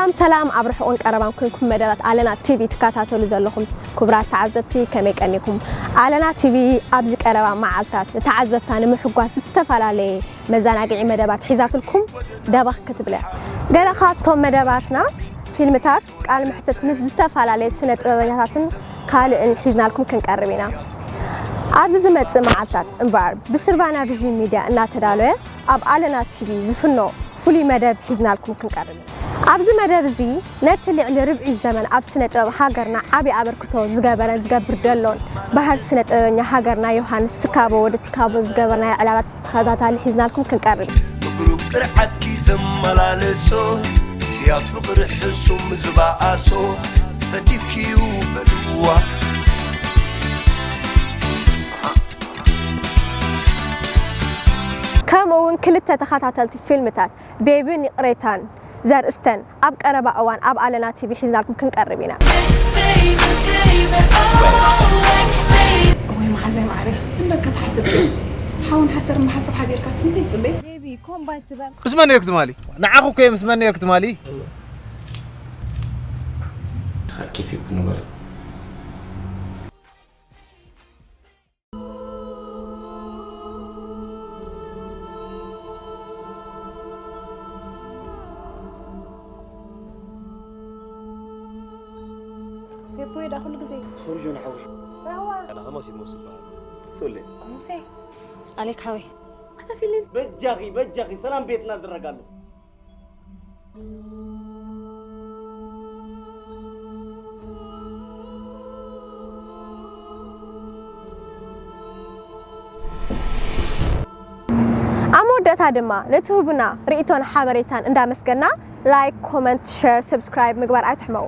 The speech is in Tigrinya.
ሰላም ሰላም፣ ኣብ ርሑቕን ቀረባን ኮንኩም መደባት ኣለና ቲቪ ትከታተሉ ዘለኹም ክቡራት ተዓዘብቲ፣ ከመይ ቀኒኹም? ኣለና ቲቪ ኣብዚ ቀረባ መዓልታት ንተዓዘብታ ንምሕጓስ ዝተፈላለየ መዘናግዒ መደባት ሒዛትልኩም ደበኽ ክትብል እያ። ገለ ካብቶም መደባትና ፊልምታት፣ ቃል ምሕትት ምስ ዝተፈላለየ ስነ ጥበበኛታትን ካልእን ሒዝናልኩም ክንቀርብ ኢና። ኣብዚ ዝመጽእ መዓልታት እምበኣር ብሲልቫና ቪዥን ሚድያ እናተዳለወ ኣብ ኣለና ቲቪ ዝፍኖ ፍሉይ መደብ ሒዝናልኩም ክንቀርብ ኢና። ኣብዚ መደብ እዚ ነቲ ልዕሊ ርብዒ ዘመን ኣብ ስነ ጥበብ ሃገርና ዓቢ ኣበርክቶ ዝገበረን ዝገብር ደሎን ባህል ስነ ጥበበኛ ሃገርና ዮሃንስ ትካቦ ወዲ ትካቦ ዝገበርናዮ ዕላላት ተኸታታሊ ሒዝናልኩም ክንቀርብ ኢና። እግሩ ቅርዓትኪ ዘመላለሶ፣ ስያ ፍቕሪ ሕሱም ዝበኣሶ፣ ፈቲኪዩ በልዋ። ከምኡ እውን ክልተ ተኸታተልቲ ፊልምታት ቤቢን ይቕሬታን ዘርእስተን ኣብ ቀረባ እዋን ኣብ ኣለና ቲቪ ሒዝናልኩም ክንቀርብ ኢና። ወይ መሓዛይ ማዕረ እምበር ከተሓስብ ሓውን ሓሰር መሓሰብ ሓዲርካስ እንታይ ትፅበ? ምስ መን ነርክ ትማሊ? ንዓኹ እኮ እየ ምስ መን ነርክ ትማሊ? ኬፍ ይብክ ንበር ፌቦ ዳ ኩሉ ግዜ ሶሪ ጆን ሓወይ ራዋ ኣነ ከማስ ይሞስ ይበሃል። ሶሌ ሙሴ ኣሌክ ሓወይ ኣታ ፊሊን በጃኺ በጃኺ ሰላም ቤትና ዝረጋሉ ኣብ መወዳእታ ድማ ንትህቡና ርእይቶን ሓበሬታን እንዳመስገና ላይክ፣ ኮመንት፣ ሸር፣ ሰብስክራይብ ምግባር ኣይትሕመቑ።